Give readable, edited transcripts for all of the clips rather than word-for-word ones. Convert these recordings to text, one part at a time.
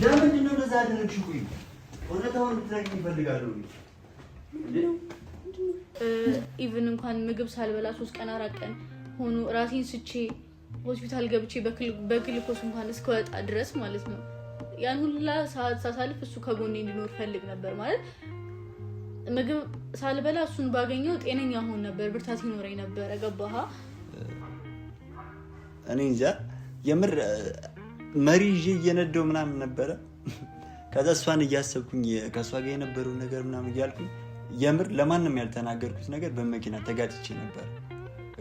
ለምንድን ነው እንደዛ ያደረግሽው? ቆይ እውነታውን እንድትነግሪኝ እፈልጋለሁ። Even እንኳን ምግብ ሳልበላ 3 ቀን 4 ቀን ሆኖ ራሴን ስቼ ሆስፒታል ገብቼ በግልኮስ እንኳን እስከወጣ ድረስ ማለት ነው። ያን ሁላ ሰዓት ሳሳልፍ እሱ ከጎኔ እንዲኖር ፈልግ ነበር። ማለት ምግብ ሳልበላ እሱን ባገኘው ጤነኛ ሆን ነበር፣ ብርታት ይኖረኝ ነበረ። ገባህ? እኔ እንጃ የምር መሪ ይዤ እየነዳው ምናምን ነበረ። ከዛ እሷን እያሰብኩኝ ከእሷ ጋር የነበረው ነገር ምናምን እያልኩኝ የምር ለማንም ያልተናገርኩት ነገር በመኪና ተጋጭቼ ነበር።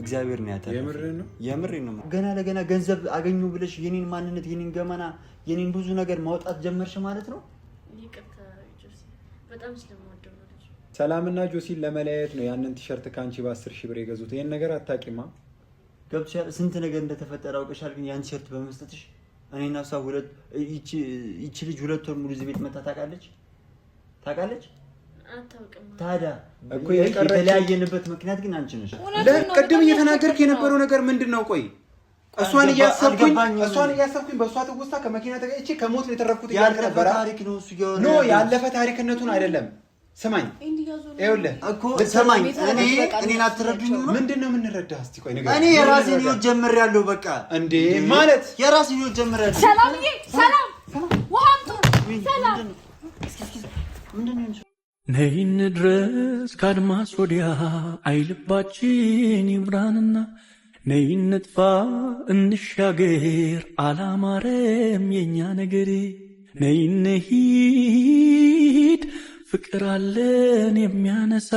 እግዚአብሔር ነው ያተረፈኝ። የምሬን ነው። ገና ለገና ገንዘብ አገኙ ብለሽ የኔን ማንነት፣ የኔን ገመና፣ የኔን ብዙ ነገር ማውጣት ጀመርሽ ማለት ነው። በጣም ስለምወደው ነው። ሰላምና ጆሲን ለመለያየት ነው ያንን ቲሸርት ከአንቺ በ10,000 ብር የገዙት። ይህን ነገር አታውቂማ? ገብቶሻል። ስንት ነገር እንደተፈጠረ አውቀሻል። ግን ያን ቲሸርት በመስጠትሽ እኔና እሷ ሁለት ይቺ ልጅ 2 ወር ሙሉ እዚህ ቤት መታ ታውቃለች ታውቃለች። ታዲያ እኮ የተለያየንበት ምክንያት ግን አንቺ ነሽ። ቅድም እየተናገርክ የነበረው ነገር ምንድን ነው? ቆይ እሷን እያሰብኩኝ እሷን እያሰብኩኝ በእሷ ትውስታ ከመኪና ተጋጭቼ ከሞት ነው የተረፍኩት እያልክ ነበረ። No ያለፈ ታሪክነቱን አይደለም። ስማኝ፣ ይኸውልህ እኮ ስማኝ፣ እኔ እኔን አትረዱኝም ነው። ምንድን ነው የምንረዳህ? እስኪ ቆይ ንገረኝ። እኔ የራሴን ህይወት ጀምሬያለሁ። በቃ እንዴ ማለት የራሴን ህይወት ጀምሬያለሁ። ሰላምዬ፣ ሰላም፣ ውሃ አምጡ። ሰላም። ምንድን ነው? ነይ እንድረስ ከአድማስ ወዲያ አይልባችን ይብራንና ነይ እንጥፋ እንሻገር አላማረም የኛ ነገር ነይ እንሂድ ፍቅር አለን የሚያነሳ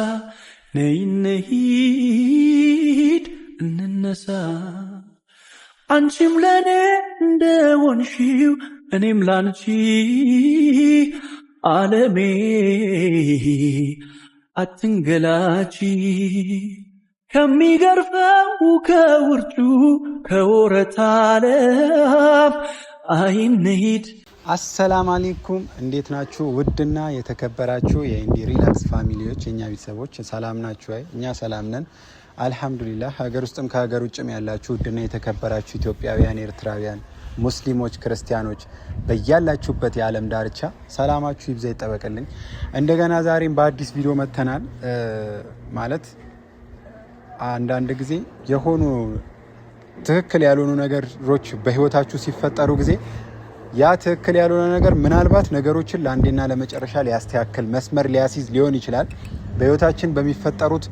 ነይ እንሂድ እንነሳ አንቺም ለእኔ እንደሆንሽው እኔም ላንቺ ዓለሜ አትንገላቺ ከሚገርፈው ከውርጩ ከወረታ አለም አይንሂድ። አሰላም አለይኩም፣ እንዴት ናችሁ? ውድና የተከበራችሁ የኢንዲ ሪላክስ family ዎች የእኛ ቤተሰቦች ሰላም ናችሁ? አይ እኛ ሰላም ነን አልሐምዱሊላህ። ሀገር ውስጥም ከሀገር ውጭም ያላችሁ ውድና የተከበራችሁ ኢትዮጵያውያን፣ ኤርትራውያን፣ ሙስሊሞች፣ ክርስቲያኖች በያላችሁበት የዓለም ዳርቻ ሰላማችሁ ይብዛ ይጠበቅልኝ። እንደገና ዛሬም በአዲስ ቪዲዮ መጥተናል። ማለት አንዳንድ ጊዜ የሆኑ ትክክል ያልሆኑ ነገሮች በህይወታችሁ ሲፈጠሩ ጊዜ ያ ትክክል ያልሆነ ነገር ምናልባት ነገሮችን ለአንዴና ለመጨረሻ ሊያስተካክል መስመር ሊያስይዝ ሊሆን ይችላል። በህይወታችን በሚፈጠሩት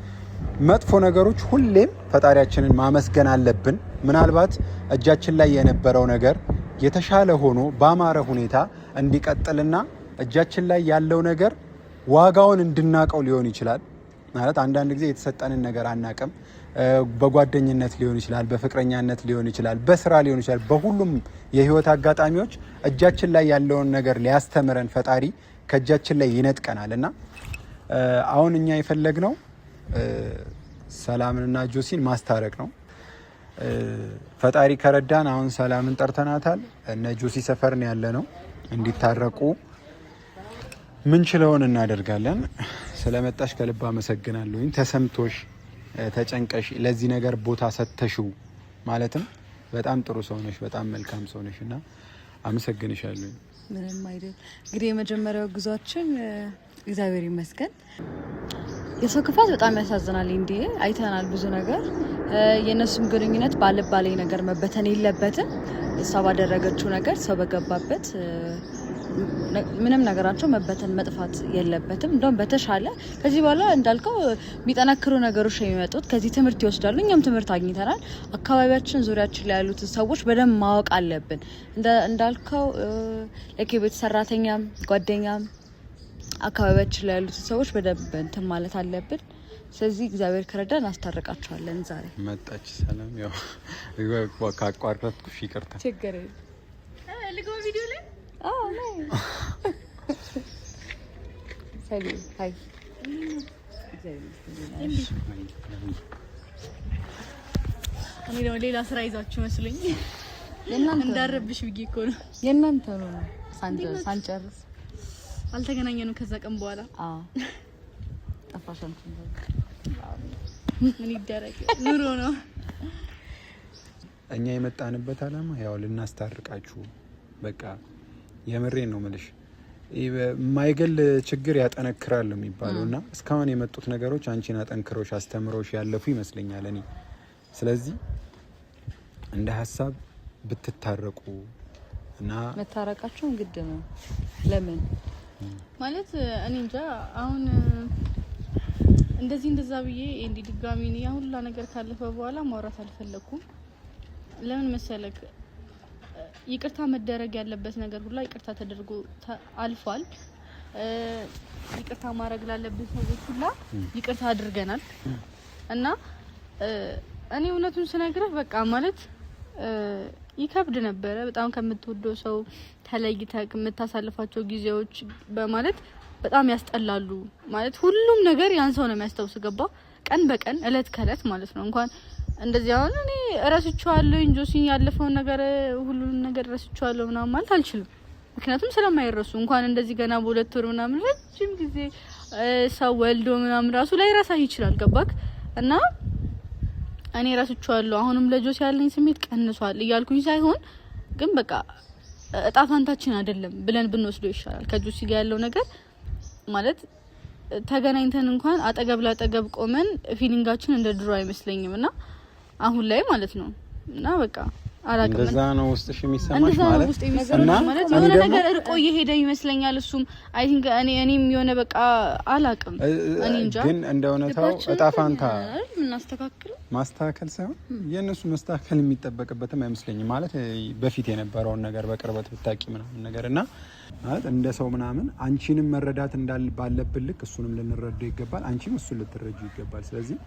መጥፎ ነገሮች ሁሌም ፈጣሪያችንን ማመስገን አለብን። ምናልባት እጃችን ላይ የነበረው ነገር የተሻለ ሆኖ ባማረ ሁኔታ እንዲቀጥልና እጃችን ላይ ያለው ነገር ዋጋውን እንድናቀው ሊሆን ይችላል። ማለት አንዳንድ ጊዜ የተሰጠንን ነገር አናቅም። በጓደኝነት ሊሆን ይችላል፣ በፍቅረኛነት ሊሆን ይችላል፣ በስራ ሊሆን ይችላል። በሁሉም የህይወት አጋጣሚዎች እጃችን ላይ ያለውን ነገር ሊያስተምረን ፈጣሪ ከእጃችን ላይ ይነጥቀናል እና አሁን እኛ የፈለግነው ሰላምንና ጆሲን ማስታረቅ ነው። ፈጣሪ ከረዳን አሁን ሰላምን ጠርተናታል። እነ ጆሲ ሰፈር ነው ያለ ነው። እንዲታረቁ ምንችለውን እናደርጋለን። ስለመጣሽ ከልብ አመሰግናለሁኝ። ተሰምቶሽ ተጨንቀሽ ለዚህ ነገር ቦታ ሰተሽው ማለትም በጣም ጥሩ ሰው ነሽ፣ በጣም መልካም ሰው ነሽ እና አመሰግንሻለሁኝ። ምንም አይደል። እንግዲህ የመጀመሪያው ጉዟችን እግዚአብሔር ይመስገን። የሰው ክፋት በጣም ያሳዝናል። እንዲ አይተናል ብዙ ነገር። የእነሱም ግንኙነት ባልባሌ ነገር መበተን የለበትም። እሷ ባደረገችው ነገር ሰው በገባበት ምንም ነገራቸው መበተን መጥፋት የለበትም። እንደውም በተሻለ ከዚህ በኋላ እንዳልከው የሚጠነክሩ ነገሮች ነው የሚመጡት። ከዚህ ትምህርት ይወስዳሉ። እኛም ትምህርት አግኝተናል። አካባቢያችን፣ ዙሪያችን ላይ ያሉትን ሰዎች በደንብ ማወቅ አለብን። እንዳልከው የቤት ሰራተኛም ጓደኛም አካባቢያችን ላይ ያሉትን ሰዎች በደንብ እንትን ማለት አለብን። ስለዚህ እግዚአብሔር ከረዳ እናስታርቃቸዋለን። ዛሬ መጣች ሰላም። ያው ካቋረጥኩሽ ይቅርታ። ችግር የለም። ልግባ ቪዲዮ ላይ። እኔ ደግሞ ሌላ ስራ ይዛችሁ መስሎኝ እንዳረብሽ ብዬ እኮ ነው። የእናንተ ነው ሳንጨርስ አልተገናኘንም ከዛ ቀን በኋላ። ጠፋሽ። ምን ይደረግ ኑሮ ነው። እኛ የመጣንበት አላማ ያው ልናስታርቃችሁ በቃ የምሬን ነው የምልሽ። የማይገል ችግር ያጠነክራል የሚባለው እና እስካሁን የመጡት ነገሮች አንቺን አጠንክሮሽ አስተምሮሽ ያለፉ ይመስለኛል እኔ። ስለዚህ እንደ ሀሳብ ብትታረቁ እና መታረቃቸውን ግድ ነው። ለምን ማለት እኔ እንጃ አሁን እንደዚህ እንደዛ ብዬ እንዲህ ድጋሚ እኔ ያ ሁላ ነገር ካለፈ በኋላ ማውራት አልፈለኩም። ለምን መሰለክ ይቅርታ መደረግ ያለበት ነገር ሁላ ይቅርታ ተደርጎ አልፏል። ይቅርታ ማድረግ ላለብን ሰዎች ሁላ ይቅርታ አድርገናል እና እኔ እውነቱን ስነግርህ በቃ ማለት ይከብድ ነበረ። በጣም ከምትወደው ሰው ተለይተህ የምታሳልፋቸው ጊዜዎች በማለት በጣም ያስጠላሉ። ማለት ሁሉም ነገር ያን ሰው ነው የሚያስታውስ። ገባ ቀን በቀን እለት ከእለት ማለት ነው። እንኳን እንደዚህ አሁን እኔ እረስቸዋለሁ ጆሲን ያለፈውን ነገር ሁሉንም ነገር እረስቸዋለሁ ምናምን ማለት አልችልም። ምክንያቱም ስለማይረሱ እንኳን እንደዚህ ገና በ2 ወር ምናምን ረጅም ጊዜ ሰው ወልዶ ምናምን ራሱ ላይረሳህ ይችላል። ገባክ? እና እኔ እረስቸዋለሁ አሁንም ለጆሲ ያለኝ ስሜት ቀንሷል እያልኩኝ ሳይሆን ግን በቃ እጣ ፋንታችን አይደለም ብለን ብንወስደው ይሻላል። ከጆሲ ጋር ያለው ነገር ማለት ተገናኝተን እንኳን አጠገብ ላጠገብ ቆመን feeling ኣችን እንደ ድሮ አይመስለኝም እና አሁን ላይ ማለት ነው እና በቃ አላቅም። እንደዛ ነው ውስጥሽ የሚሰማሽ እንደዛ ነው ማለት ውስጥ የሚሰማሽ እና ማለት እኔ የሆነ ደግሞ ነገር እርቆ እየሄደ ይመስለኛል። እሱም I think እኔም የሆነ በቃ አላቅም እኔ እንጃ። ግን እንደ እውነታው ልባችንን እጣ ፋንታ የምናስተካክለው ማስተካከል ሳይሆን የእነሱ መስተካከል የሚጠበቅበትም አይመስለኝም። ማለት በፊት የነበረውን ነገር በቅርበት ብታቂ ምናምን ነገር እና ማለት እንደ ሰው ምናምን አንቺንም መረዳት እንዳል ባለብን ልክ እሱንም ልንረዳው ይገባል። አንቺም እሱን ልትረጁ ይገባል። ስለዚህ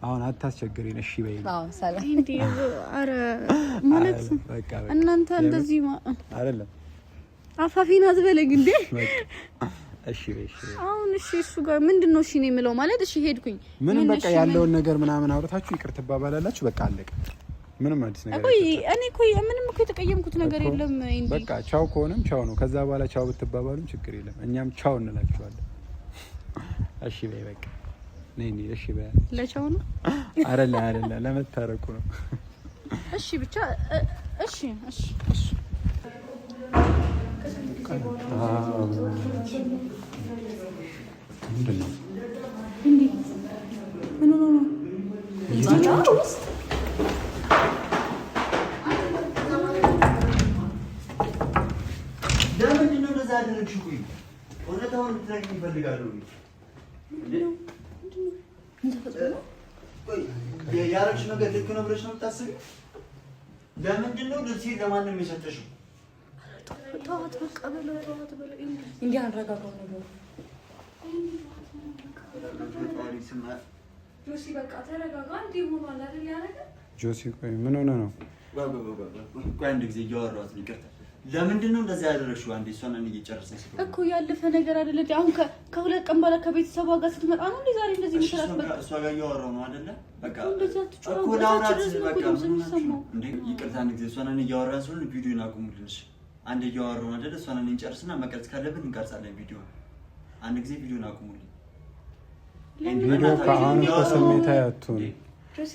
አሁን አታስቸግሪን፣ እሺ በይ። አዎ ሰላም እንዴ አረ ማለት በቃ በቃ እናንተ እንደዚህ አይደለም አፋፊን አትበለኝ እንዴ። በቃ እሺ በይ፣ እሺ በይ። አሁን እሺ እሱ ጋር ምንድን ነው እሺ ነው የምለው ማለት እሺ ሄድኩኝ ምንም ምን በቃ እሺ ምን- ያለውን ነገር ምናምን አውርታችሁ ይቅር ትባባላላችሁ። በቃ አለቀ። ምንም አዲስ ነገር ቆይ አይፈጠርም። እኔ እኮ ምንም እኮ የተቀየምኩት ነገር እኮ የለም። እንዲ በቃ ቻው ከሆነም ቻው ነው። ከዛ በኋላ ቻው ብትባባሉም ችግር የለም። እኛም ቻው እንላችኋለን። እሺ በይ በቃ ነይ እንሂድ። እሺ በይ። ለቻው ነው አይደለ አይደለ፣ ለመታረቁ ነው። እሺ ብቻ እሺ እሺ እሺ ምንድን ነው ምን ሆኖ ነው? ለምንድን ነው እንደዛ ያደረግሽው? ቆይ እውነታውን እንድትነግሪኝ እፈልጋለሁ። ቆይ ያደረግሽው ነገር ልክ ነው ብለሽ ነው የምታስቢው? ለምንድን ነው ልብሴን ለማንም የሰጠሽው? ተዋት በቃ በለው፣ ተዋት በለው። እንዲህ አንረጋጋው ነገሩ ፈጣሪ ስም ጆሲ በቃ ተረጋጋ። እንዲህ ሆኗል አይደል ያ ነገር ጆሲ፣ ቆይ ምን ሆነ ነው? ቆይ ቆይ ቆይ ቆይ ቆይ አንድ ጊዜ እያወራኋት ነው። ይቅርታ። ለምንድን ነው እንደዛ ያደረግሽው? አንዴ እሷን እኔ እየጨረስን ስለሆነ እኮ ያለፈ ነገር አይደለ። አሁን ከ2 ቀን በኋላ ከቤተሰቧ ጋር ስትመጣ ነው እንዴ ዛሬ እንደዚህ እሺ፣ የሚሰራት? በቃ እሷ ጋር እያወራሁ ነው አይደለ? በቃ እንደዚህ አትጮህ። እኮ በታች ላውራት ድረስ ነው እኮ በቃ ድምፅ ምን ሆናችሁ ነው የሚሰማው። እንዴ? ይቅርታ አንድ ጊዜ እሷን እኔ እያወራን ስለሆነ ቪዲዮን አቁሙልን። እሺ፣ አንድ እያወራሁ ነው አይደለ? እሷን እኔ እንጨርስና መቅረጽ ካለብን እንቀርጻለን ቪዲዮ። አንድ ጊዜ ቪዲዮን አቁሙልኝ። ቪዲዮ ከአሁን እኮ ስሜታዊ አትሁን፣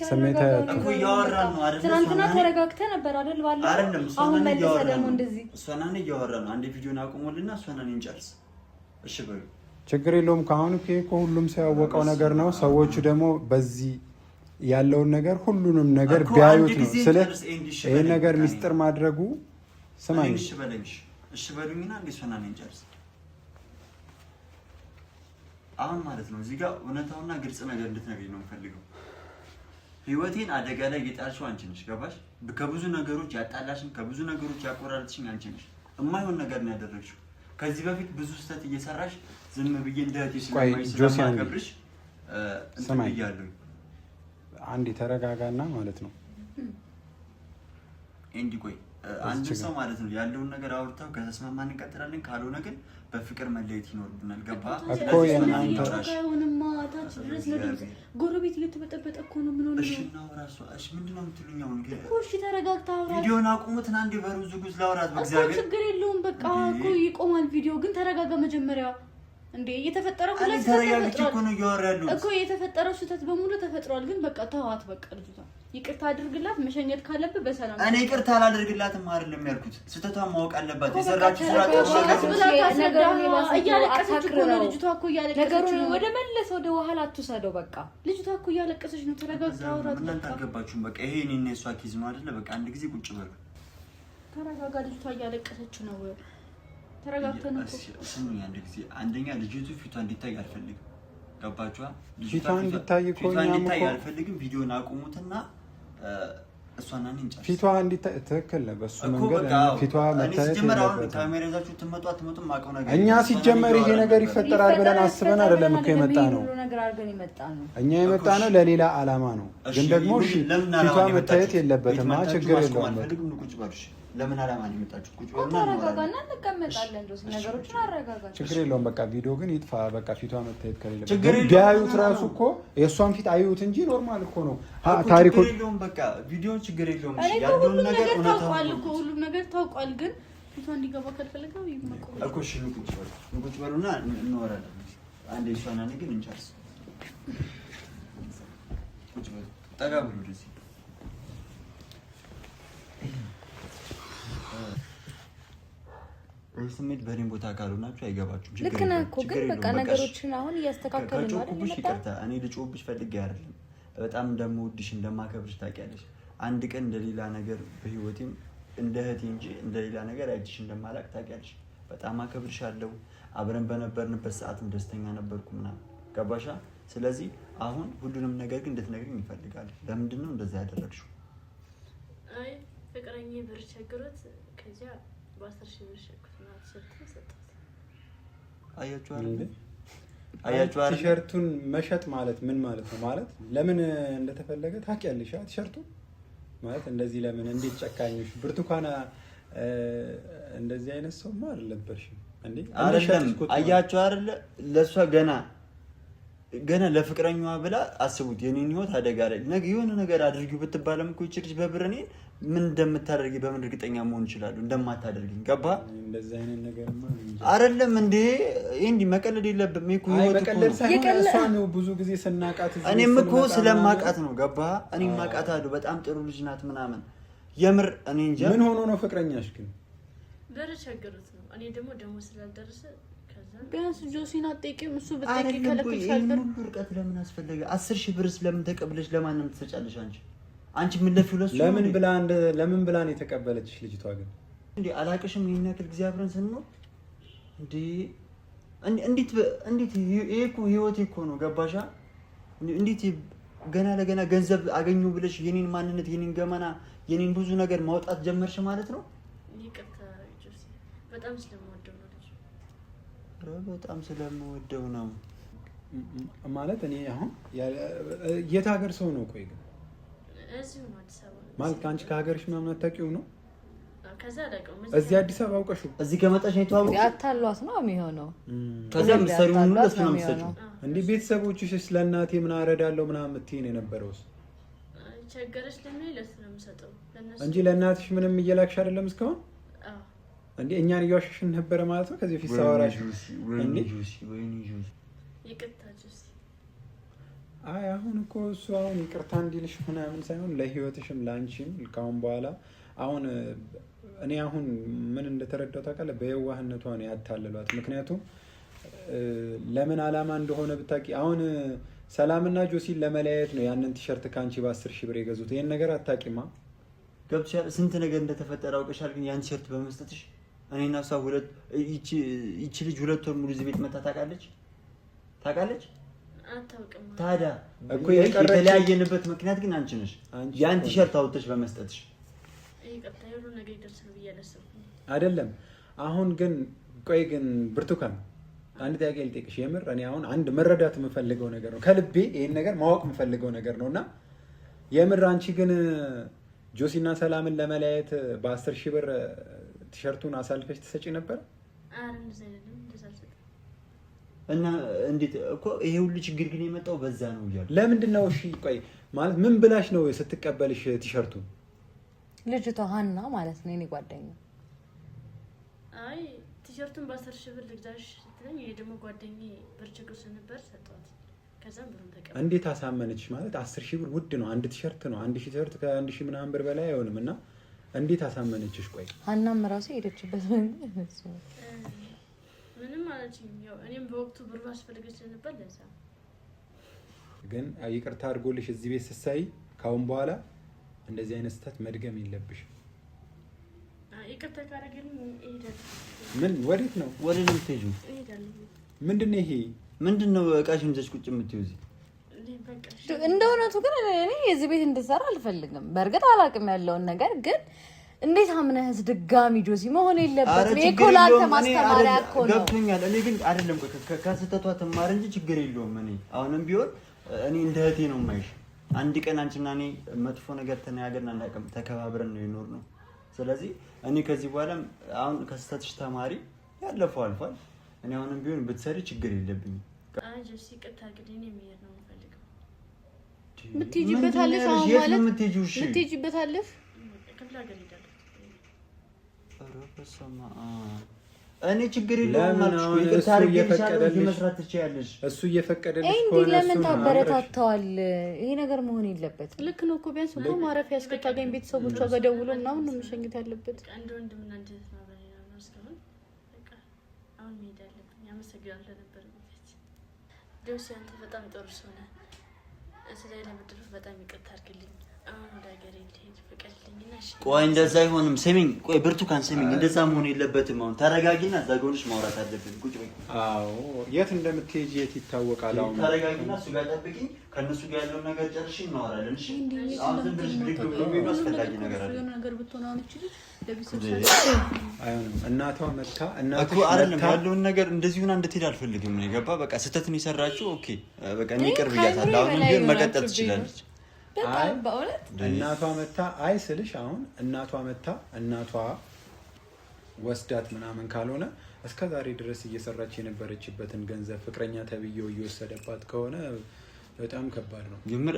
ስሜታዊ እኮ አትሁን። እያወራን ነው አይደለ? ትናንትና እሷን እኔ- ተረጋግተህ ነበር አይደል? ባለፈው አይደለም እሷን አሁን እኔ መልሰህ እያወራን ደግሞ ነው። እንደዚህ እሷን እኔ እያወራን ነው። አንዴ ቪዲዮን አቁሙልና እሷን እኔ እንጨርስ። እሺ በሉ። ችግር የለውም። ከአሁን እኮ ይሄ እኮ ሁሉም ሰው ያወቀው ነገር ነው። ሰዎቹ ደግሞ በዚህ ያለውን ነገር ሁሉንም ነገር እኮ ቢያዩት አንድ ነው ጊዜ ስለ ጨርስ፣ ኤንዲ፣ እሺ ይህን በለኝ ነገር በቃ ሚስጥር ማድረጉ ስማኝ፣ እኔን እሺ በለኝ። እሺ እሺ በሉኝና አንዴ እሷን እኔ እንጨርስ። አሁን ማለት ነው እዚህ ጋር እውነታውና ግልጽ ነገር እንድትነግሪኝ ነው የምፈልገው። ህይወቴን አደጋ ላይ የጣልሽው አንቺ ነሽ። ገባሽ? ከብዙ ነገሮች ያጣላሽኝ፣ ከብዙ ነገሮች ያቆራረጥሽኝ አንቺ ነሽ። የማይሆን ነገር ነው ያደረግሽው። ከዚህ በፊት ብዙ ስህተት እየሰራሽ ዝም ብዬ እንደ እህቴ ቆይ ስለማይሽ ጆሲ፣ አንዴ ስለማከብርሽ እንትን ስማኝ። ብያለሁኝ። አንዴ ተረጋጋና ማለት ነው ኤንዲ ቆይ አንድ ሰው ማለት ነው ያለውን ነገር አውርተው ከተስማማን እንቀጥላለን፣ ካልሆነ ግን በፍቅር መለየት ይኖርብናል። ገባ እኮ የእናንተ አይሆንማ። ታች ድረስ ነው ድምፅ። ጎረቤት እየተበጠበጠ እኮ ነው። ምን ሆነ እሺ ነው እናውራ። እሷ እሺ ምንድን ነው የምትሉኝ አሁን? ግን እኮ? እሺ ተረጋግተህ አውራት ቪዲዮን አቁሙትና አንዴ በሩዝ ጉዝ ላውራት እኮ በእግዚአብሔር። ችግር የለውም። በቃ እኮ ይቆማል ቪዲዮ፣ ግን ተረጋጋ መጀመሪያ። እንዴ እየተፈጠረው ሁሉ እኮ የተፈጠረው ስህተት በሙሉ ተፈጥሯል። ግን በቃ ተዋት፣ በቃ ልጅቷ ይቅርታ አድርግላት። መሸኘት ካለብህ በሰላም እኔ ይቅርታ አላደርግላትም አይደለም ያልኩት፣ ስህተቷን ማወቅ አለባት። የሰራችው ስራ እያለቀሰች እኮ ነው ልጅቷ እኮ እያለቀሰች ነው። ወደ መለስ ወደ ኋላ አትውሰደው። በቃ ልጅቷ እኮ እያለቀሰች ነው። ተረጋግታ አውራት። እናንተ አልገባችሁም። በቃ ይሄ እኔና የእሷ case ነው አይደለ? በቃ አንድ ጊዜ ቁጭ በሉ፣ ተረጋጋ። ልጅቷ እያለቀሰች ነው። ተረጋግተን እኮ ስሙኝ አንድ ጊዜ። አንደኛ ልጅቱ ፊቷ እንዲታይ አልፈልግም። ገባችኋ? ፊቷ እንዲታይ እኮ እንዲታይ አልፈልግም። ቪዲዮን አቁሙትና እሷና እኔ እንጨርስ። ፊቷ እንዲታይ ትክክል ነው። በሱ መንገድ ፊቷ መታየት የለበትም። ካሜራ ይዛችሁ ትመጡ አትመጡም የማውቀው ነገር እኛ ሲጀመር ይሄ ነገር ይፈጠራል ብለን አስበን አይደለም እኮ የመጣ ነው። እኛ የመጣ ነው ለሌላ ዓላማ ነው። ግን ደግሞ እሺ ፊቷ መታየት የለበትም። ችግር የለውም። ቁጭ በሉ ለምን ዓላማ ነው የመጣችሁት? ቁጭ በሉና ተረጋጋና እንቀመጣለን። ዶስ ነገሮችን አረጋጋ። ችግር የለውም። በቃ ቪዲዮ ግን ይጥፋ። በቃ ፊቷ መታየት ከሌለበት ቢያዩት ራሱ እኮ የእሷን ፊት አዩት እንጂ normal እኮ ነው ታሪኩ። ችግር የለውም። በቃ ቪዲዮ ችግር የለውም። ያለውን ነገር ታውቋል እኮ ሁሉም ነገር ታውቋል። ግን ፊቷ እንዲገባ ካልፈለገ እኮ እሺ፣ ቁጭ በሉ፣ ቁጭ በሉና እናወራለን። አንዴ እሷን እኔ ግን እንጨርስ። ቁጭ በሉ፣ ጠጋ ብሎ ወደዚህ ስሜት በእኔ ቦታ ካልሆናችሁ አይገባችሁም። ልክ ነህ እኮ ግን በቃ ነገሮችን አሁን እያስተካከሉ ነው አይደል? ይቅርታ እኔ ልጮህብሽ ፈልጌ አይደለም። በጣም እንደምወድሽ እንደማከብርሽ ታውቂያለሽ። አንድ ቀን እንደሌላ ነገር በህይወቴም እንደ እህቴ እንጂ እንደሌላ ነገር አይቼሽ እንደማላቅ ታውቂያለሽ። በጣም አከብርሻለሁ። አብረን በነበርንበት ሰዓትም ደስተኛ ነበርኩ ምናምን ገባሻ? ስለዚህ አሁን ሁሉንም ነገር ግን እንድትነግሪኝ ይፈልጋል። ለምንድን ነው እንደዛ ያደረግሽው? አይ ፍቅረኛ ብር ቸግሮት ከዚያ በ10,000 ብር ሸጥኩት እና ቲሸርቱን ሰጠሁት። አያችሁ አይደል? አያችሁ አይደል? ቲሸርቱን መሸጥ ማለት ምን ማለት ነው? ማለት ለምን እንደተፈለገ ታውቂያለሽ? ቲሸርቱ ማለት እንደዚህ ለምን እንዴት ጨካኞች! ብርቱካን እንደዚህ አይነት ሰውማ አልነበርሽም እንዴ? አይደለም። አያችሁ አይደል? ለእሷ ገና ገና ለፍቅረኛዋ ብላ አስቡት፣ የኔን ህይወት አደጋ ላይ ነገ የሆነ ነገር አድርጊው ብትባለም እኮ ይቺ ልጅ በብር እኔን ምን እንደምታደርጊ በምን እርግጠኛ መሆን ይችላሉ? እንደማታደርጊኝ ገባ እንደዚህ አይነት ነገርማ አይደለም እንዴ? እንዲህ መቀለድ የለብም እኮ ህይወት እኮ ነው። ብዙ ጊዜ ስናቃት እኔም እኮ ስለማቃት ነው ገባ። እኔም ማቃት አሉ በጣም ጥሩ ልጅ ናት ምናምን። የምር እኔ እንጃ ምን ሆኖ ነው ፍቅረኛሽ ግን? ብር ቸግሮት ነው። እኔ ደግሞ ደሞዝ ስላልደረሰ ቢያንስ ጆሲን አትጠይቂውም? እሱ ብትጠይቂ ይከለክልሻል። ብር ሁሉ ርቀት ለምን አስፈለገ? 10,000 ብርስ ለምን ተቀብለሽ ለማንም ትሰጫለሽ? አንቺ አንቺ ምን ለፊው ለሱ ለምን ብላ እንደ ለምን ብላ ነው የተቀበለችሽ ልጅቷ? ግን እንዴ አላቅሽም። ይሄን ያክል ጊዜ አብረን ስንኖር እንዴ እንዴት እንዴት ይሄ እኮ ህይወቴ እኮ ነው። ገባሻ? እንዴት ገና ለገና ገንዘብ አገኙ ብለሽ የኔን ማንነት የኔን ገመና የኔን ብዙ ነገር ማውጣት ጀመርሽ ማለት ነው። ይቅርታ ጆሲ፣ በጣም ስለምወደው ነው። በጣም ስለምወደው ነው ማለት እኔ አሁን የት ሀገር ሰው ነው? ቆይ ግን እዚሁ ነው አዲስ አበባ ማለት አንቺ ከሀገርሽ ምናምን አታውቂውም ነው? ከዛ አላውቀውም። እዚህ አዲስ አበባ አውቀሽው እዚህ ከመጣሽ ነው የተዋወቅሽው? አታሏት ነው የሚሆነው። ከዛ የምትሰሪውን ሁሉ ለእሱ ነው የምትሰጪው። እንዴ ቤተሰቦችሽ ለእናቴ ምን አረዳለሁ ምናምን የምትይኝ ነው የነበረውስ? ቸገረች ለምን ለእሱ ነው የምሰጠው እንጂ ለእናትሽ ምንም እየላክሽ አይደለም እስካሁን? እንዴ እኛን እየዋሸሽን ነበረ ማለት ነው። ከዚህ በፊት ሳወራሽ እንዴ ይቅርታ ጆሲ። አይ አሁን እኮ እሱ አሁን ይቅርታ እንዲልሽ ምናምን ሳይሆን ለህይወትሽም ለአንቺም ካሁን በኋላ አሁን እኔ አሁን ምን እንደተረዳው ታውቃለህ? በየዋህነቷ ነው ያታለሏት። ምክንያቱም ለምን ዓላማ እንደሆነ ብታውቂ አሁን ሰላምና ጆሲን ለመለያየት ነው ያንን ቲሸርት ከአንቺ በ10,000 ብር የገዙት። ይህን ነገር አታውቂማ። ገብቶሻል? ስንት ነገር እንደተፈጠረ አውቀሻል። ግን ያን ቲሸርት በመስጠትሽ እኔና እሷ ሁለት ይቺ ልጅ 2 ወር ሙሉ እዚህ ቤት መታ ታውቃለች ታውቃለች። አታውቅም። ታዲያ የተለያየንበት ምክንያት ግን አንቺ ነሽ። ያን ቲሸርት አውጥተሽ በመስጠትሽ ይቅርታ፣ የሁሉ ነገር ይደርሳል ብዬ አላሰብኩም። አይደለም አሁን ግን ቆይ ግን ብርቱካን አንድ ጥያቄ ልጠይቅሽ። የምር እኔ አሁን አንድ መረዳት የምፈልገው ነገር ነው፣ ከልቤ ይሄን ነገር ማወቅ የምፈልገው ነገር ነው እና የምር አንቺ ግን ጆሲና ሰላምን ለመለያየት በ10,000 ብር ቲሸርቱን አሳልፈሽ ትሰጪ ነበር? እና እንዴት እኮ ይሄ ሁሉ ችግር ግን የመጣው በዛ ነው እያሉ ለምንድን ነው? እሺ ቆይ ማለት ምን ብላሽ ነው ስትቀበልሽ ቲሸርቱን? ልጅቷ ሀና ማለት ነው የኔ ጓደኛ። አይ ቲሸርት ቲሸርቱን በ10,000 ብር ልግዛሽ ስትለኝ እኔ ደግሞ ጓደኛዬ ብር ችግር ስለነበር ሰጠኋት። ከዛም ብሩን ተቀበልኩ። እንዴት አሳመነች? ማለት 10,000 ብር ውድ ነው። አንድ ቲሸርት ነው። አንድ ቲሸርት ከ1,000 ምናምን ብር በላይ አይሆንም። እና እንዴት አሳመነችሽ? ቆይ ሀናም ራሱ የሄደችበት መንገድ እሱ ነው። ምንም አለችኝ። ያው እኔም በወቅቱ ብሩ አስፈልገኝ ስለነበር ለዛ ነው። ግን ይቅርታ አድርጎልሽ እዚህ ቤት ስትሰሪ ካሁን በኋላ እንደዚህ አይነት ስህተት መድገም የለብሽም። ይቅርታ ካደረገልኝ እሄዳለሁ። ምን ወዴት ነው? ወደ ነው የምትሄጂው? እሄዳለሁ። ምንድን ነው ይሄ? ምንድን ነው እቃሽን ይዘሽ ቁጭ የምትይው እዚህ? በቃ እሺ። እንደ እውነቱ ግን እኔ የዚህ ቤት እንድሰራ አልፈልግም። በእርግጥ አላውቅም ያለውን ነገር ግን እንዴት አምነህስ ድጋሚ ጆሲ መሆን ኧረ የለበትም። ይሄ እኮ ችግር ለአንተ የለውም። እኔ ማስተማሪያ አይደለም እኮ ነው። ገብቶኛል። እኔ ግን አይደለም ከስህተቷ ትማር እንጂ ችግር የለውም። እኔ አሁንም ቢሆን እኔ እንደ እህቴ ነው የማይሽ። አንድ ቀን አንቺና እኔ መጥፎ ነገር ተነጋግረን አናውቅም። ተከባብረን ነው የኖርነው። ስለዚህ እኔ ከዚህ በኋላም አሁን ከስህተትሽ ተማሪ፣ ያለፈው አልፏል። እኔ አሁንም ቢሆን ብትሰሪ ችግር የለብኝም። አይ ጆሲ ይቅርታ አድርግልኝ፣ እኔ መሄድ ነው የምፈልገው። የምትሄጂበት አለሽ አሁን የት ነው ማለት የምትሄጂው? እሺ የምትሄጂበት አለሽ? ክፍለ ሀገር እሄዳለሁ። ኧረ በስመ አብ። እኔ ችግር የለውም ለምን አልኩሽ እኮ። አሁን ይቅርታ እሱ አድርጌልሻለሁ። እዚህ እየፈቀደልሽ መስራት ትችያለሽ። እሱ እየፈቀደልሽ እንዲህ ከሆነ ለምን እሱን አብረሽ ታበረታተዋል? ይሄ ነገር መሆን የለበትም። ልክ ነው እኮ ቢያንስ እኮ ማረፊያ እስክታገኝ ቤተሰቦቿ ጋር ደውሎ ምናምን ነው መሸኘት ያለበት። በቃ እንደ ወንድምና እንደ እህት ነው አብረን የኖርነው እስካሁን። በቃ አሁን መሄድ አለብኝ። አመሰግናለሁ ለነበረን ጊዜ። ጆሲ አንተ በጣም ጥሩ ሰው ነህ። ስለ ለበደልኩህ በጣም ይቅርታ አድርግልኝ። አሁን ወደ ሀገሬ እንድሄድ ፍቀድልኝና እሺ። ቆይ እንደዛ አይሆንም። ስሚኝ፣ ቆይ ብርቱካን ስሚኝ፣ እንደዛ መሆን የለበትም። አሁን ተረጋጊና እዛ ጋር ሆነሽ ማውራት አለብን። ቁጭ በይ። አዎ የት እንደምትሄጂ የት ይታወቃል። አሁን ተረጋጊና እሱ ጋር ጠብቂኝ። ከእነሱ ጋር ያለውን ነገር ጨርሽ እናወራለን። እሺ አሁን ዝም ብለሽ ብድግ ብሎ የሚሄዱ አስፈላጊ ነገር አለ የሆነ ነገር ብትሆን አሁን እቺ ልጅ ለቤተሰብ አይሆንም። እናቷ መታ እኮ እናትሽ አይደለም መታ ያለውን ነገር እንደዚህ ሆና እንድትሄድ አልፈልግም። ነው የገባ በቃ ስህተትን የሰራችው okay፣ በቃ እኔ እኔ ቅርብ ብያታለሁ። ከአእምሮዬ አሁንም በላይ ቢሆን መቀጠል ሆናችሁብኝ ነው። ትችላለች። በጣም በእውነት እናቷ መታ አይ ስልሽ አሁን እናቷ መታ እናቷ ወስዳት ምናምን ካልሆነ እስከ ዛሬ ድረስ እየሰራች የነበረችበትን ገንዘብ ፍቅረኛ ተብዬው እየወሰደባት ከሆነ በጣም ከባድ ነው። የምር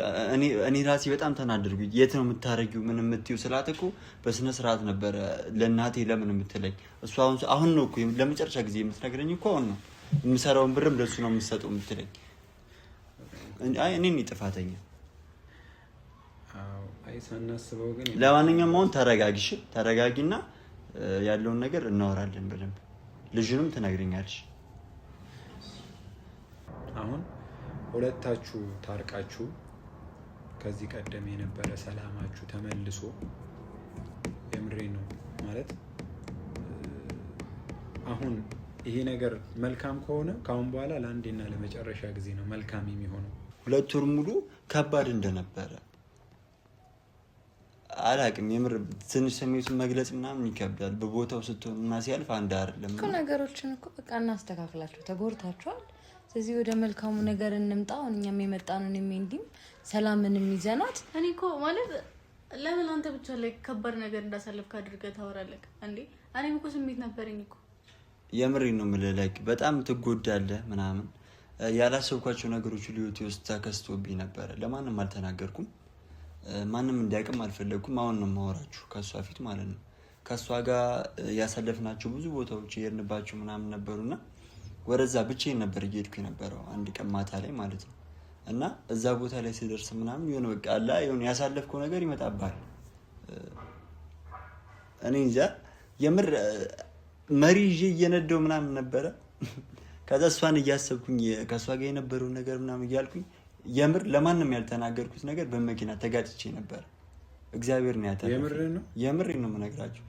እኔ ራሴ በጣም ተናደድኩ። የት ነው የምታረጊው? ምን የምትይው ስላት እኮ በስነ ስርዓት ነበረ ለእናቴ ለምን የምትለኝ። እሱ አሁን አሁን ነው እኮ ለመጨረሻ ጊዜ የምትነግረኝ እኮ አሁን ነው። የምሰራውን ብርም ለእሱ ነው የምትሰጠው የምትለኝ። አይ እኔ ነኝ ጥፋተኛ። አዎ፣ አይ ሳናስበው ግን ለማንኛውም አሁን ተረጋጊሽ፣ ተረጋጊና ያለውን ነገር እናወራለን በደንብ። ልጁንም ትነግረኛለሽ። አሁን ሁለታችሁ ታርቃችሁ ከዚህ ቀደም የነበረ ሰላማችሁ ተመልሶ የምሬ ነው ማለት አሁን ይሄ ነገር መልካም ከሆነ ከአሁን በኋላ ለአንዴና ለመጨረሻ ጊዜ ነው መልካም የሚሆነው። 2 ወር ሙሉ ከባድ እንደነበረ አላቅም። የምር ትንሽ ስሜቱን መግለጽ ምናምን ይከብዳል። በቦታው ስትሆን እና ሲያልፍ አንድ አይደለም። እኮ ነገሮችን እኮ በቃ እናስተካክላቸው። ተጎድታችኋል። ስለዚህ ወደ መልካሙ ነገር እንምጣ። አሁን እኛም የመጣነውን እንዲም ሰላምንም ይዘናት እኔ እኮ ማለት ለምን አንተ ብቻ ላይ ከባድ ነገር እንዳሳለፍክ አድርገህ ታወራለህ እንዴ? እኔም እኮ ስሜት ነበረኝ እኮ። የምሬ ነው የምልህ። like በጣም ትጎዳለህ ምናምን። ያላሰብኳቸው ነገሮች ሁሉ ህይወቴ ውስጥ ተከስቶብኝ ነበረ። ለማንም አልተናገርኩም። ማንም እንዲያውቅም አልፈለግኩም። አሁን ነው የማወራችሁ ከእሷ ፊት ማለት ነው። ከእሷ ጋር ያሳለፍናቸው ብዙ ቦታዎች የሄድንባቸው ምናምን ነበሩና ወደዛ ብቻዬን ነበር እየሄድኩ የነበረው አንድ ቀን ማታ ላይ ማለት ነው። እና እዛ ቦታ ላይ ስደርስ ምናምን የሆነ በቃ አላ የሆነ ያሳለፍከው ነገር ይመጣብሃል። እኔ እንጃ የምር መሪ ይዤ እየነዳው ምናምን ነበረ። ከዛ እሷን እያሰብኩኝ ከእሷ ጋር የነበረውን ነገር ምናምን እያልኩኝ የምር ለማንም ያልተናገርኩት ነገር በመኪና ተጋጭቼ ነበረ። እግዚአብሔር ነው ያተረፈኝ። የምርህን ነው? የምሬን ነው የምነግራችሁ።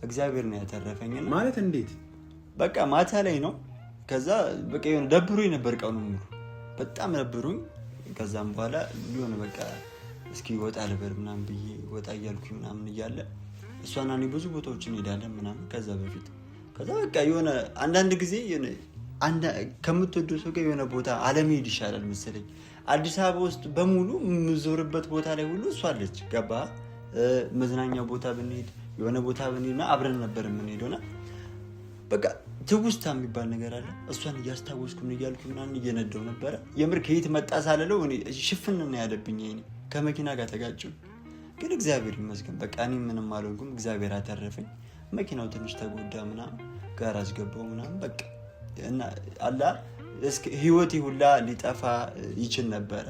እግዚአብሔር ነው ያተረፈኝና ማለት እንዴት? በቃ ማታ ላይ ነው። ከዛ በቃ የሆነ ደብሮኝ ነበር ቀኑ ሙሉ በጣም ደብሮኝ። ከዛም በኋላ የሆነ በቃ እስኪ ወጣ ልበል ምናምን ብዬ ወጣ እያልኩኝ ምናምን እያለ እሷና እኔ ብዙ ቦታዎች እንሄዳለን ምናምን ከዛ በፊት። ከዛ በቃ የሆነ አንዳንድ ጊዜ የሆነ ከምትወደው ሰው ጋር የሆነ ቦታ አለመሄድ ይሻላል መሰለኝ። አዲስ አበባ ውስጥ በሙሉ የምዞርበት ቦታ ላይ ሁሉ እሷ አለች። ገባ መዝናኛ ቦታ ብንሄድ የሆነ ቦታ ብንሄድ አብረን ነበር የምንሄደው እና በቃ ትውስታ የሚባል ነገር አለ። እሷን እያስታወስኩ ምን እያልኩ ምናምን እየነዳው ነበረ። የምር ከየት መጣ ሳልለው እኔ ሽፍን ነው ያለብኝ። ይሄኔ ከመኪና ጋር ተጋጨሁ። ግን እግዚአብሔር ይመስገን በቃ እኔ ምንም አልሆንኩም። እግዚአብሔር አተረፈኝ። መኪናው ትንሽ ተጎዳ ምናምን። ጋራጅ ገባው ምናምን በቃ እና አላ እስከ ህይወቴ ሁላ ሊጠፋ ይችል ነበረ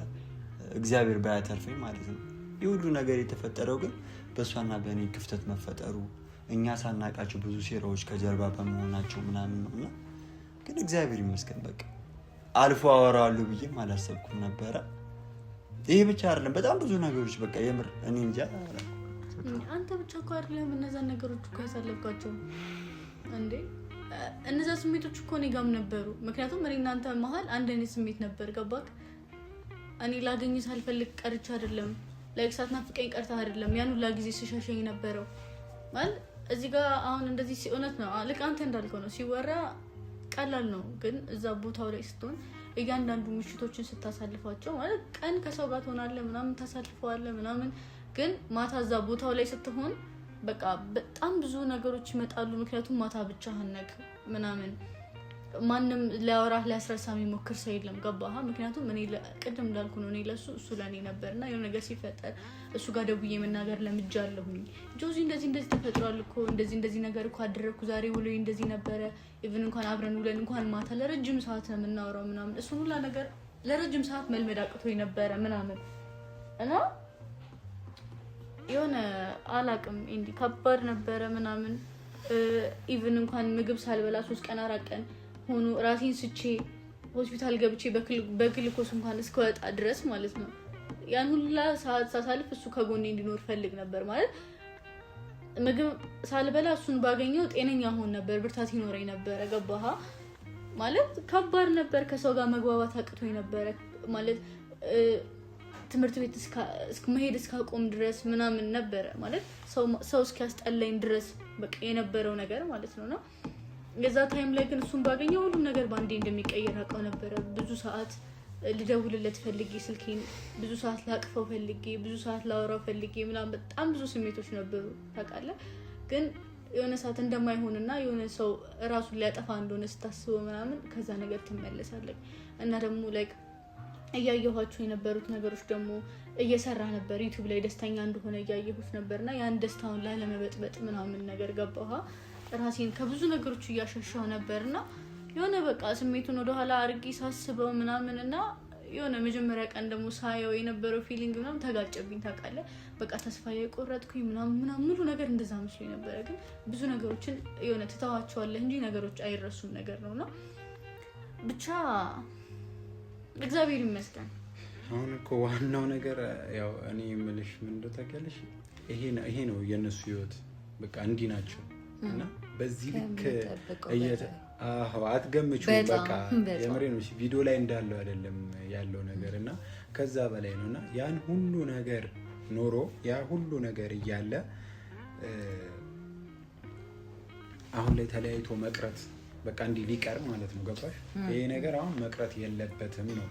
እግዚአብሔር ባያተርፈኝ ማለት ነው። ይህ ሁሉ ነገር የተፈጠረው ግን በእሷና በእኔ ክፍተት መፈጠሩ እኛ ሳናቃቸው ብዙ ሴራዎች ከጀርባ በመሆናቸው ምናምን ነው። እና ግን እግዚአብሔር ይመስገን በቃ አልፎ አወራዋለሁ ብዬም አላሰብኩም ነበረ። ይሄ ብቻ አይደለም፣ በጣም ብዙ ነገሮች በቃ የምር እኔ እንጃ። አንተ ብቻ እኮ አይደለም እነዛን ነገሮች እኮ ያሳለፍኳቸው እንዴ። እነዛ ስሜቶች እኮ እኔ ጋም ነበሩ። ምክንያቱም እኔ እናንተ መሀል አንድ አይነት ስሜት ነበር። ገባክ? እኔ ላገኝ ሳልፈልግ ቀርቼ አይደለም፣ like ሳትናፍቀኝ ቀርተህ አይደለም። ያን ሁላ ጊዜ ስሸሸኝ ነበረው ማለት እዚህ ጋር አሁን እንደዚህ እውነት ነው። ልክ አንተ እንዳልከው ነው ሲወራ ቀላል ነው፣ ግን እዛ ቦታው ላይ ስትሆን እያንዳንዱ ምሽቶችን ስታሳልፋቸው ማለት ቀን ከሰው ጋር ትሆናለህ ምናምን ታሳልፈዋለህ ምናምን፣ ግን ማታ እዛ ቦታው ላይ ስትሆን በቃ በጣም ብዙ ነገሮች ይመጣሉ። ምክንያቱም ማታ ብቻህን ነህ ምናምን ማንም ሊያወራህ ሊያስረሳ የሚሞክር ሰው የለም። ገባህ? ምክንያቱም እኔ ቅድም እንዳልኩ ነው፣ እኔ ለሱ እሱ ለእኔ ነበር እና የሆነ ነገር ሲፈጠር እሱ ጋር ደውዬ መናገር ለምጃለሁኝ። ጆዚ እንደዚህ እንደዚህ ተፈጥሯል እኮ እንደዚህ እንደዚህ ነገር እኮ አደረግኩ ዛሬ ውሎ እንደዚህ ነበረ። even እንኳን አብረን ውለን እንኳን ማታ ለረጅም ሰዓት ነው የምናወራው ምናምን። እሱን ሁላ ነገር ለረጅም ሰዓት መልመድ አቅቶኝ ነበረ ምናምን እና የሆነ አላቅም እንዲህ ከባድ ነበረ ምናምን። even እንኳን ምግብ ሳልበላ 3 ቀን 4 ቀን ሆኖ ራሴን ስቼ ሆስፒታል ገብቼ በግልኮስ እንኳን እስከወጣ ድረስ ማለት ነው። ያን ሁላ ሰዓት ሳሳልፍ እሱ ከጎኔ እንዲኖር ፈልግ ነበር ማለት ምግብ ሳልበላ እሱን ባገኘው ጤነኛ ሆን ነበር፣ ብርታት ይኖረኝ ነበረ። ገባህ? ማለት ከባድ ነበር። ከሰው ጋር መግባባት አቅቶኝ ነበረ ማለት ትምህርት ቤት መሄድ እስካቆም ድረስ ምናምን ነበረ ማለት ሰው እስኪያስጠላኝ ድረስ በቃ የነበረው ነገር ማለት ነው። የዛ time ላይ ግን እሱን ባገኘው ሁሉም ነገር በአንዴ እንደሚቀየር አውቀው ነበረ። ብዙ ሰዓት ልደውልለት ፈልጌ ስልኬን፣ ብዙ ሰዓት ላቅፈው ፈልጌ፣ ብዙ ሰዓት ላወራው ፈልጌ ምናምን በጣም ብዙ ስሜቶች ነበሩ ታውቃለህ። ግን የሆነ ሰዓት እንደማይሆንና የሆነ ሰው እራሱን ሊያጠፋ እንደሆነ ስታስበው ምናምን ከዛ ነገር ትመለሳለህ። እና ደግሞ like እያየኋቸው የነበሩት ነገሮች ደግሞ እየሰራ ነበር ዩቲዩብ ላይ ደስተኛ እንደሆነ እያየሁት ነበርና ያን ደስታውን ላለመበጥበጥ ምናምን ነገር ገባህ። ራሴን ከብዙ ነገሮች እያሸሻው ነበርና የሆነ በቃ ስሜቱን ወደኋላ አድርጌ ሳስበው ምናምን እና የሆነ መጀመሪያ ቀን ደግሞ ሳየው የነበረው feeling ምናምን ተጋጨብኝ ታውቃለህ። በቃ ተስፋ የቆረጥኩኝ ምናምን ምናምን ሙሉ ነገር እንደዛ መስሎኝ ነበረ። ግን ብዙ ነገሮችን የሆነ ትተዋቸዋለህ እንጂ ነገሮች አይረሱም ነገር ነውና ብቻ እግዚአብሔር ይመስገን። አሁን እኮ ዋናው ነገር ያው እኔ የምልሽ ምን እንደው ታውቂያለሽ፣ ይሄ ነው የእነሱ ህይወት። በቃ እንዲህ ናቸው እና በዚህ ልክ አትገምቹም። በቃ የምሬ ነው። ቪዲዮ ላይ እንዳለው አይደለም ያለው ነገር እና ከዛ በላይ ነው እና ያን ሁሉ ነገር ኖሮ ያ ሁሉ ነገር እያለ አሁን ላይ ተለያይቶ መቅረት በቃ እንዲህ ሊቀር ማለት ነው። ገባሽ? ይሄ ነገር አሁን መቅረት የለበትም ነው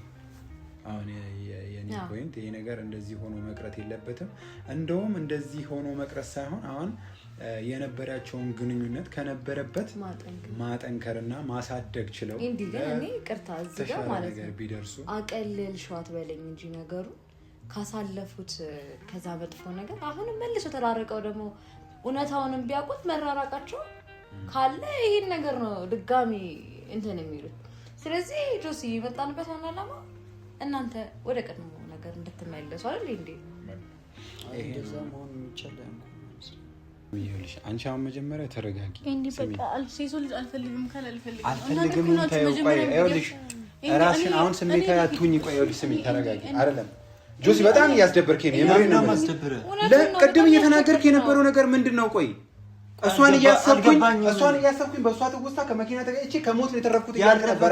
አሁን የኔ point። ይሄ ነገር እንደዚህ ሆኖ መቅረት የለበትም። እንደውም እንደዚህ ሆኖ መቅረት ሳይሆን አሁን የነበራቸውን ግንኙነት ከነበረበት ማጠንከርና ማሳደግ ችለው እንዲህ ግን እኔ ይቅርታ እዚህ ጋር ማለት ነው ቢደርሱ አቀልልሽው አትበለኝ እንጂ ነገሩ ካሳለፉት ከዛ መጥፎ ነገር አሁንም መልሶ ተራርቀው ደግሞ እውነታውንም ቢያውቁት መራራቃቸው ካለ ይሄን ነገር ነው ድጋሚ እንትን የሚሉት። ስለዚህ ጆሲ የመጣንበት ዋና ዓላማ እናንተ ወደ ቀድሞ ነገር እንድትመለሱ አይደል እንዴ? እንደዛ መሆን የሚቻል ይኸውልሽ አንቺ አሁን መጀመሪያ ተረጋጊ። ልጅ አልፈልግም ካለ አልፈልግም አልፈልግም ተይው። ቆይ ይኸውልሽ እራስሽን አሁን ስሜታዊ አትሁኝ። ቆይ ይኸውልሽ ስሚ፣ ተረጋጊ። አይደለም ጆሲ በጣም እያስደበርከኝ ነው። የምሬን ነው። ቅድም እየተናገርክ የነበረው ነገር ምንድን ነው? ቆይ እሷን እያሰብኩኝ በእሷ ትውስታ ከመኪና ተገጭቼ ከሞት ነው የተረፍኩት እያልክ ነበረ።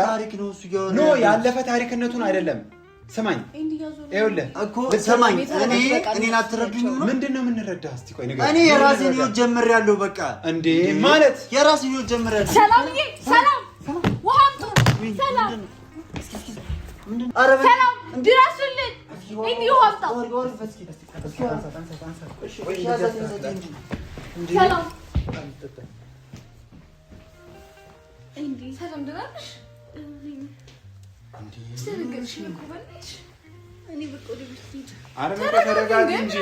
no ያለፈ ታሪክነቱን አይደለም። ስማኝ፣ ይኸውልህ እኮ ስማኝ፣ እኔ እኔን አትረዱኝም ነው? ምንድን ነው የምንረዳህ? እስኪ ቆይ ንገረኝ። እኔ የራሴን ህይወት ጀምሬያለሁ። በቃ እንዴ ማለት የራሴን ህይወት ጀምሬያለሁ። ሰላምዬ፣ ሰላም፣ ውሃ አምጡ። ሰላም፣ ሰላም፣ ድረሱልን። እንዲህ ውሃ አምጣ። ሰላም ሰላም፣ ደህና ነሽ? እኔ በቃ ወደ ቤት ልሂድ። ኧረ በቃ ተረጋጊ እንጂ።